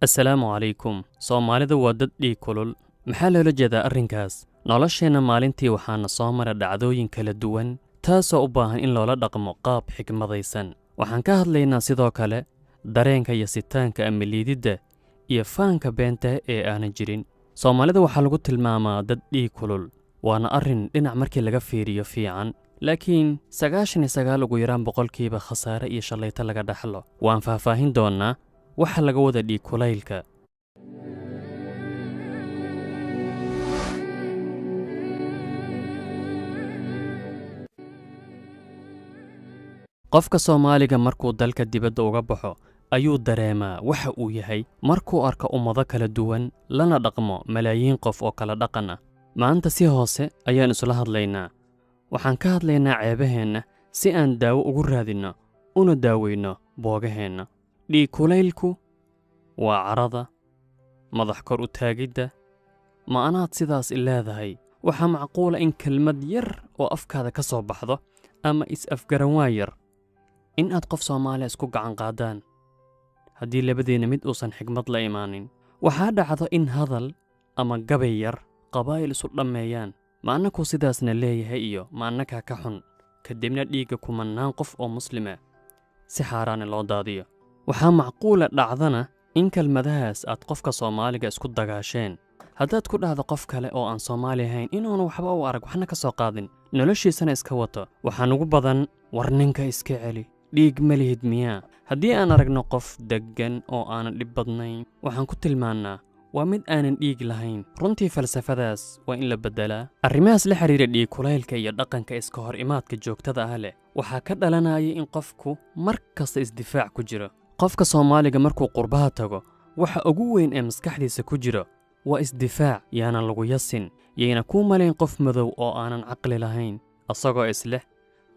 Assalaamu calaykum. Soomaalida waa dad dhiig kulul. Maxaa loola jeedaa arrinkaas? Nolosheenna maalintii waxaana soo mara dhacdooyin kala duwan, taasoo u baahan in loola dhaqmo qaab xikmadaysan. Waxaan ka hadlaynaa sidoo kale dareenka iyo sitaanka ama liididda iyo faanka beenta ee aanan jirin. Soomaalida waxaa lagu tilmaamaa dad dhiig kulul, waana arrin dhinac markii laga fiiriyo fiican, laakiin 99 ugu yaraan boqolkiiba khasaare iyo shallayto laga dhaxlo. Waan faahfaahin doonnaa waxa laga wada dhiig kulaylka. Qofka Soomaaliga markuu dalka dibadda uga baxo ayuu dareemaa waxa uu yahay markuu arko ummado kala duwan lana dhaqmo malaayiin qof oo kala dhaqan ah. Maanta si hoose ayaan isula hadlaynaa. Waxaan ka hadlaynaa ceebaheenna si aan daawo ugu raadinno una daaweyno boogaheenna. Dhiig kulaylku waa carada, madax kor u taagidda. Ma anaad sidaas i leedahay? Waxaa macquula in kelmad yar oo afkaada ka soo baxdo ama is-afgaranwaa yar in aad qof Soomaaliya isku gacan qaadaan haddii labadeenna mid uusan xigmad la imaanin. Waxaa dhacdo in hadal ama gabay yar qabaa'il isu dhammeeyaan. Ma annakuu sidaasna leeyahay iyo ma annakaa ka xun, kadibna dhiigga kumannaan qof oo muslima si xaaraana loo daadiyo. Waxaa macquula dhacdana in kelmadahaas aad qofka Soomaaliga isku dagaasheen. Haddaad ku dhahdo qof kale oo aan Soomaali ahayn inuuna waxba u arag, waxna ka soo qaadin, noloshiisana iska wato, waxaa nugu badan war ninka iska celi, dhiig ma lihid miyaa? Haddii aan aragno qof deggan oo aanan dhib badnayn, waxaan ku tilmaannaa waa mid aanan dhiig lahayn. Runtii falsafadaas waa in la beddelaa. Arrimahaas la xiriira dhiig kulaylka iyo dhaqanka iska hor imaadka joogtada ah leh waxaa ka dhalanaya in qofku mar kasta isdifaac ku jiro. Qofka Soomaaliga markuu qurbaha tago, waxa ugu weyn ee maskaxdiisa ku jiro waa isdifaac. Yaanan lagu yasin, yayna kuu malayn qof madow oo aanan caqli lahayn, asagoo isleh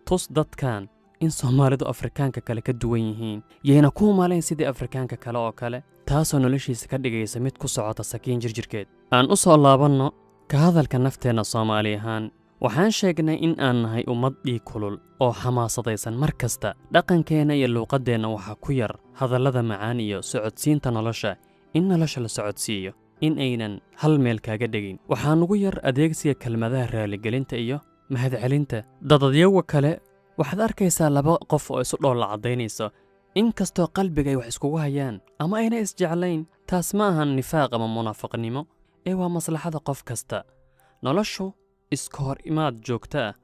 tus dadkan in Soomaalidu Afrikaanka kale ka duwan yihiin, yayna kuu malayn sidii Afrikaanka kale oo kale, taasoo noloshiisa ka dhigaysa mid ku socota sakiin jirjirkeed. Aan u soo laabanno ka hadalka nafteenna Soomaali ahaan. Waxaan sheegnay in aan nahay ummad dhiig kulul oo xamaasadaysan mar kasta. Dhaqankeenna iyo luuqaddeenna waxaa ku yar hadallada macaan iyo socodsiinta nolosha, in nolosha la socodsiiyo, in aynan hal meel kaaga dhegin. Waxaa nugu yar adeegsiga kelmadaha raaligelinta iyo mahadcelinta. Dadadyaga kale waxaad arkaysaa laba qof oo isu dhoolla caddaynayso, inkastoo qalbiga ay wax iskugu hayaan ama ayna isjeclayn. Taas ma ahan nifaaq ama munaafiqnimo, ee waa maslaxada qof kasta. Noloshu iska hor imaad joogto ah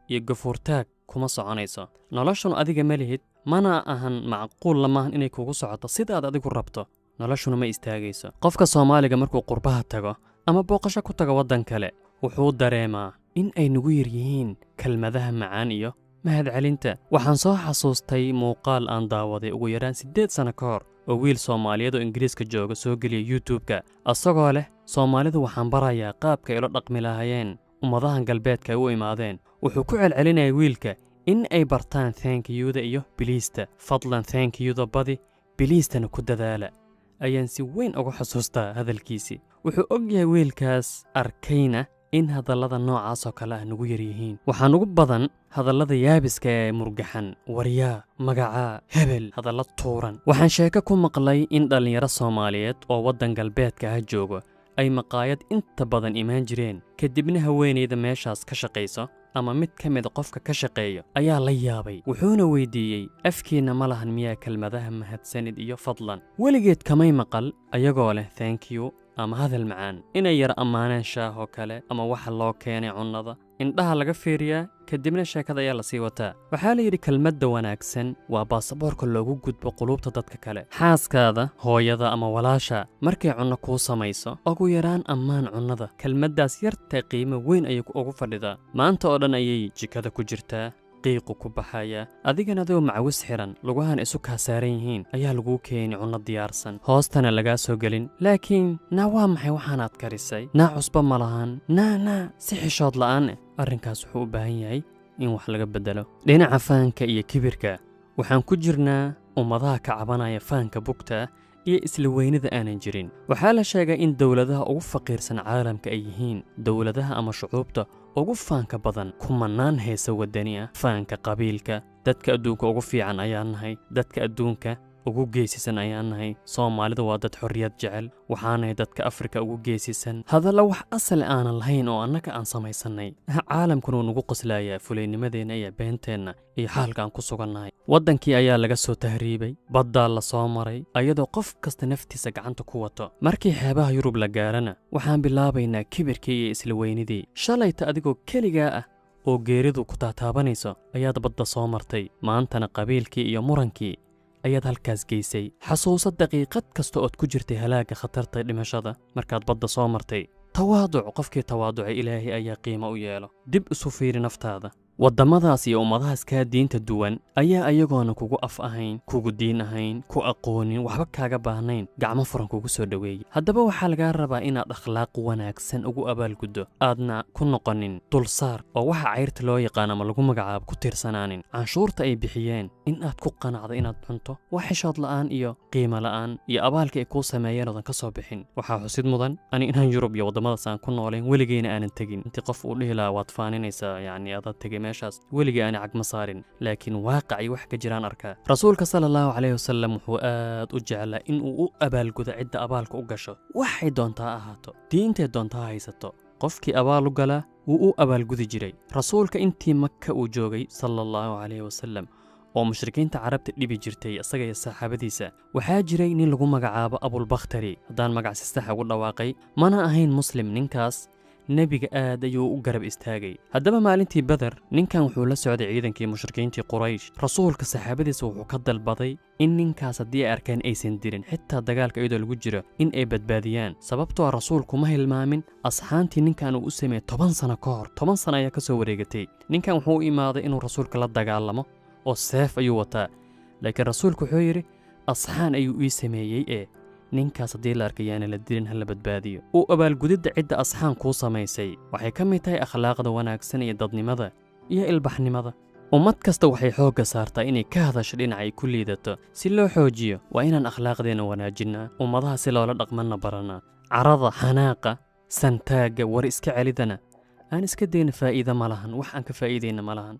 iyo gafuurtaag kuma soconayso. Noloshun adiga ma lihid, mana ahan macquul lamaahan inay kugu socoto sidaad adigu rabto. Noloshuna ma istaagayso. Qofka Soomaaliga markuu qurbaha tago ama booqasho ku tago waddan kale, wuxuu dareemaa in ay nugu yar yihiin kelmadaha macaan iyo mahadcelinta. Waxaan soo xasuustay muuqaal aan daawaday ugu yaraan 8 sano ka hor oo wiil Soomaaliyeed oo Ingiriiska jooga soo geliya YouTube-ka, asagoo leh Soomaalidu waxaan barayaa qaabka ay ula dhaqmi lahaayeen ummadahan galbeedka ay u imaadeen. Wuxuu ku celcelinayay wiilka in ay bartaan thank you-da iyo biliista. Fadlan thank you-da badi, biliistana ku dadaala. Ayaan si weyn uga xusuustaa hadalkiisii. Wuxuu og yahay wiilkaas arkayna in hadallada noocaas oo kale ah nugu yar yihiin. Waxaa nugu badan hadallada yaabiska ee murgaxan, waryaa, magacaa, hebel, hadallo tuuran. Waxaan sheeko ku maqlay in dhallinyaro Soomaaliyeed oo waddan galbeedka ah joogo ay maqaayad inta badan imaan jireen, kadibna haweenayda meeshaas ka shaqayso ama mid ka mida qofka ka shaqeeyo ayaa la yaabay, wuxuuna weydiiyey afkiinna ma lahan miyaa kelmadaha mahadsanid iyo fadlan? Weligeed kamay maqal ayagoo leh thank you ama hadal macaan, inay yar ammaaneen shaah oo kale ama waxa loo keenay cunnada. Indhaha laga fiiriyaa, kadibna sheekada ayaa lasii wataa. Waxaa la yidhi kelmadda wanaagsan waa baasaboorka loogu gudbo quluubta dadka kale. Xaaskaada, hooyada ama walaasha markay cunno kuu samayso, ugu yaraan ammaan cunnada. Kelmaddaas yarta qiimo weyn ayay ugu fadhidaa. Maanta oo dhan ayay jikada ku jirtaa, qiiqu ku baxaya, adigana adigoo macawis xiran, lugahan isu kaa saaran yihiin ayaa laguu keeni cunno diyaarsan, hoostana lagaa soo gelin. Laakiin naa waa maxay waxaanaad karisay? Naa cusbo ma lahan, naa naa si xishood la'aan eh. Arrinkaas wuxuu u baahan yahay in wax laga beddelo. Dhinaca faanka iyo kibirka, waxaan ku jirnaa ummadaha ka cabanaya faanka bugta iyo isla weynida aanan jirin. Waxaa la sheegaa in dowladaha ugu faqiirsan caalamka ay yihiin dowladaha ama shucuubta ugu faanka badan, kumannaan heesa waddani ah, faanka qabiilka, dadka adduunka ugu fiican ayaan nahay, dadka adduunka ugu geesisan ayaan nahay, Soomaalida waa dad xorriyad jecel, waxaanahay dadka Afrika ugu geesisan. Hadalla wax asal aanan lahayn oo annaga aan samaysannay. Caalamkuna wuu nagu qoslayaa fulaynimadeenna iyo beenteenna iyo xaalka aan ku sugannahay. Waddankii ayaa laga soo tahriibay, baddaa la soo maray, ayadoo qof kasta naftiisa gacanta ku wato. Markii xeebaha Yurub la gaarana, waxaan bilaabaynaa kibirkii iyo isla weynidii. Shalayta adigoo keligaa ah oo geeridu ku taataabanayso ayaad badda soo martay, maantana qabiilkii iyo murankii ayaad halkaas geysay. Xasuuso daqiiqad kasta ood ku jirtay halaagga khatarta dhimashada markaad badda soo martay. Tawaaduc, qofkii tawaaducay Ilaahay ayaa qiimo u yeelo. Dib isu fiiri naftaada. Waddamadaas iyo ummadahaas kaa diinta duwan ayaa ayagoona kugu af ahayn, kugu diin ahayn, ku aqoonin, waxba kaaga baahnayn, gacmo furan kugu soo dhoweeyey. Haddaba waxaa lagaa rabaa inaad akhlaaq wanaagsan ugu abaalguddo, aadna ku noqonin dulsaar oo waxa cayrta loo yaqaan ama lagu magacaabo ku tiirsanaanin. Canshuurta ay bixiyeen in aad ku qanacdo inaad cunto waa xishood la'aan iyo qiimo la'aan iyo abaalka ay kuu sameeyeen oodan ka soo bixin. Waxaa xusid mudan ani inaan Yurub iyo waddamadaas aan ku noolayn weligeyna aanan tegin. Intii qof uu dhihi lahaa waad faaninaysaa, yacni adaad tegay meeshaas, weligii aana cagma saarin, laakiin waaqac iyo wax ka jiraan arkaa. Rasuulka sala allahu calayhi wasalam wuxuu aad u jeclaa in uu u abaalgudo cidda abaalka u gasho, waxay doontaa ahaato, diintay doontaa haysato, qofkii abaal u galaa wuu u abaalgudi jiray. Rasuulka intii Maka uu joogay sala allahu calayhi wasalam oo mushrikiinta Carabta dhibi jirtay isaga iyo saxaabadiisa, waxaa jiray nin lagu magacaabo Abulbakhtari, haddaan magac si sax ugu dhawaaqay, mana ahayn muslim ninkaas. Nebiga aad ayuu u garab istaagay. Haddaba maalintii Beder ninkan wuxuu la socday ciidankii mushrikiintii Quraysh. Rasuulka saxaabadiisa wuxuu ka dalbaday in ninkaas haddii ay arkaan aysan dilin, xitaa dagaalka iyadoo lagu jiro in ay badbaadiyaan, sababtoo ah rasuulku ma hilmaamin asxaantii ninkan uu u sameeyey 10 sano ka hor. 10 sano ayaa ka soo wareegatay. Ninkan wuxuu u imaaday inuu rasuulka la dagaalamo oo seef ayuu wataa, laakiin rasuulku wuxuu yidhi asxaan ayuu ii sameeyey ee ninkaas haddii la arkayaana la dilin, ha la badbaadiyo. U abaalgudidda cidda asxaan kuu samaysay waxay ka mid tahay akhlaaqda wanaagsan iyo dadnimada iyo ilbaxnimada. Ummad kasta waxay xoogga saartaa inay ka hadasho dhinaca ay ku liidato si loo xoojiyo. Waa inaan akhlaaqdeenna wanaajinnaa, ummadaha si loola dhaqmanna baranaa. Carada, xanaaqa, santaagga, war iska celidana aan iska dayna, faa'iida ma lahan, wax aan ka faa'iidayna ma lahan.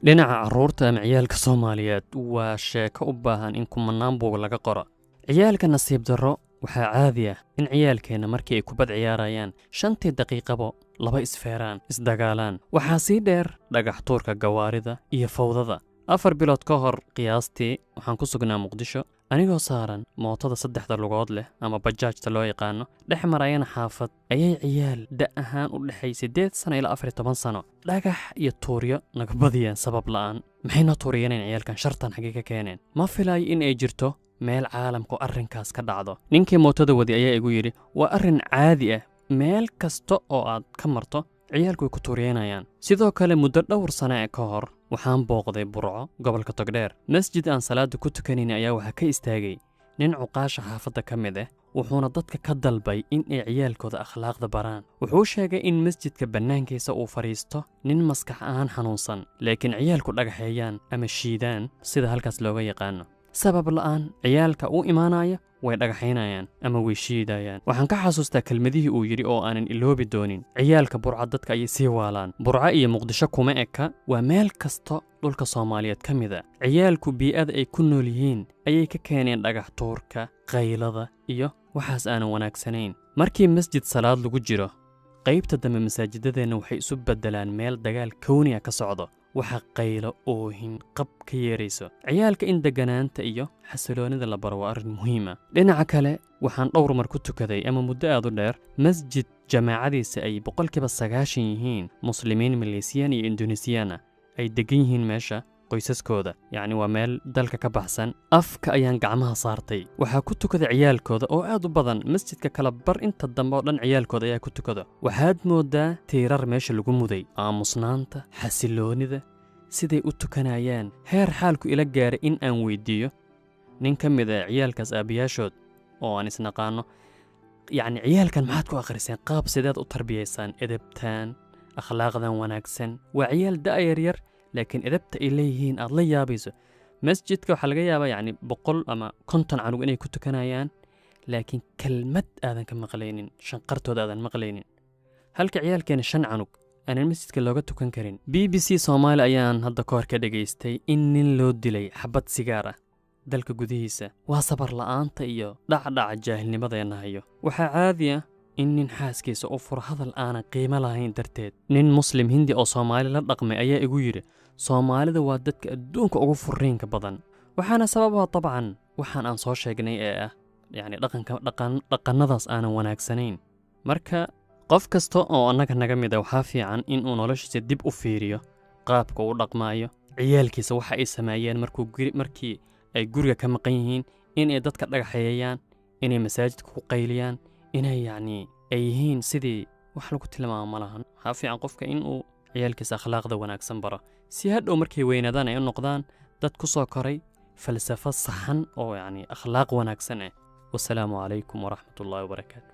Dhinaca carruurta ama ciyaalka Soomaaliyeed waa sheeko u baahan in kumanaan buug laga qoro. Ciyaalka nasiib darro waxaa caadi ah in ciyaalkeenna markii ay kubad ciyaarayaan 5tii daqiiqabo laba isfeeraan, isdagaalaan. Waxaa sii dheer dhagax tuurka gawaarida iyo fawdada. 4 bilood ka hor qiyaastii waxaan ku sugnaa Muqdisho, anigoo saaran mootada 3da lugood leh ama bajaajta loo yaqaano, dhex marayana xaafad ayay ciyaal da' ahaan u dhexay 8 sano ilaa 14 sano dhagax iyo tuuryo naga badiyeen sabab la'aan. Maxay noo tuuriyaneen ciyaalkan? Shartan xaggee ka keeneen? Ma filayo in ay jirto meel caalamku arrinkaas ka dhacdo. Ninkii mootada wadi ayaa igu yidhi waa arrin caadi ah, meel kasta oo aad ka marto ciyaalku way ku tuuriyanayaan. Sidoo kale muddo dhowr sano ee ka hor waxaan booqday Burco, gobolka Togdheer. Masjid aan salaada ku tukanayn ayaa waxaa ka istaagay nin cuqaasha xaafadda ka mid ah, wuxuuna dadka ka dalbay in ay ciyaalkooda akhlaaqda baraan. Wuxuu sheegay in masjidka bannaankiisa uu fadhiisto nin maskax ahaan xanuunsan, laakiin ciyaalku dhagaxeeyaan ama shiidaan sida halkaas looga yaqaano. Sabab la'aan ciyaalka u imaanaya way dhagaxaynayaan ama way shiidayaan. Waxaan ka xasuustaa kelmadihii uu yidhi oo aanan iloobi doonin: ciyaalka Burca dadka ayay sii waalaan. Burco iyo Muqdisho kuma eka, waa meel kasta dhulka Soomaaliyeed ka mid a. Ciyaalku bii'ada ay ku nool yihiin ayay ka keeneen dhagax tuurka, qaylada iyo waxaas aanan wanaagsanayn. Markii masjid salaad lagu jiro, qaybta dambe masaajidadeenna waxay isu beddelaan meel dagaal kowniya ka socdo, waxa qaylo, oohin, qab ka yeerayso. Ciyaalka in degganaanta iyo xasiloonida la baro waa arrin muhiima. Dhinaca kale waxaan dhowr mar ku tukaday ama muddo aad u dheer masjid jamaacadiisa ay 90% yihiin muslimiin Maleesiyan iyo Indonesiyan ah, ay deggan yihiin meesha qoysaskooda, yacni waa meel dalka ka baxsan. Afka ayaan gacmaha saartay. Waxaa ku tukada ciyaalkooda oo aad u badan. Masjidka kala bar inta dambe oo dhan ciyaalkooda ayaa ku tukada. Waxaad moodaa tiirar meesha lagu muday, aamusnaanta, xasiloonida siday u tukanayaan. Heer xaalku ila gaaray in aan weydiiyo nin ka mid ah ciyaalkaas aabbayaashood oo aan isnaqaano, yacni ciyaalkan maxaad ku akhriseen, qaab sideed u tarbiyaysaan edebtaan, akhlaaqdan wanaagsan? Waa ciyaal da'a yaryar, laakiin edebta ay leeyihiin aad la yaabayso. Masjidka waxaa laga yaabaa yacni 100 ama 50 canug inay ku tukanayaan, laakiin kelmad aadan ka maqlaynin, shanqartooda aadan maqlaynin, halka ciyaalkeena 5 canug aanan masjidka looga tukan karin. BBC Soomaali ayaan hadda ka hor ka dhegaystay in nin loo dilay xabad sigaar ah. Dalka gudihiisa waa sabar la'aanta iyo dhacdhaca jaahilnimadeenna hayo. Waxaa caadi ah in nin xaaskiisa u furo hadal aanan qiimo lahayn darteed. Nin Muslim Hindi oo Soomaali la dhaqmay ayaa igu yidhi, Soomaalida waa dadka adduunka ugu furiinka badan, waxaana sababa dabcan waxaan aan soo sheegnay ee ah yacni dhaqanka dhaqan dhaqannadaas aanan wanaagsanayn. Marka qof kasta oo annaga naga mid a waxaa fiican in uu noloshiisa dib u fiiriyo, qaabka uu dhaqmaayo, ciyaalkiisa waxa ay sameeyeen markuu guri markii ay guriga ka maqan yihiin, inay dadka dhagaxeeyaan, inay masaajidka ku qayliyaan, inay yacni ay yihiin sidii wax lagu tilmaamo ma lahan. Waxaa fiican qofka in uu ciyaalkiisa akhlaaqda wanaagsan baro, si hadhow markay weynaadaan ay u noqdaan dad ku soo koray falsafo saxan oo yacni akhlaaq wanaagsan ah. Wasalaamu calaykum waraxmatullaahi wabarakaatu.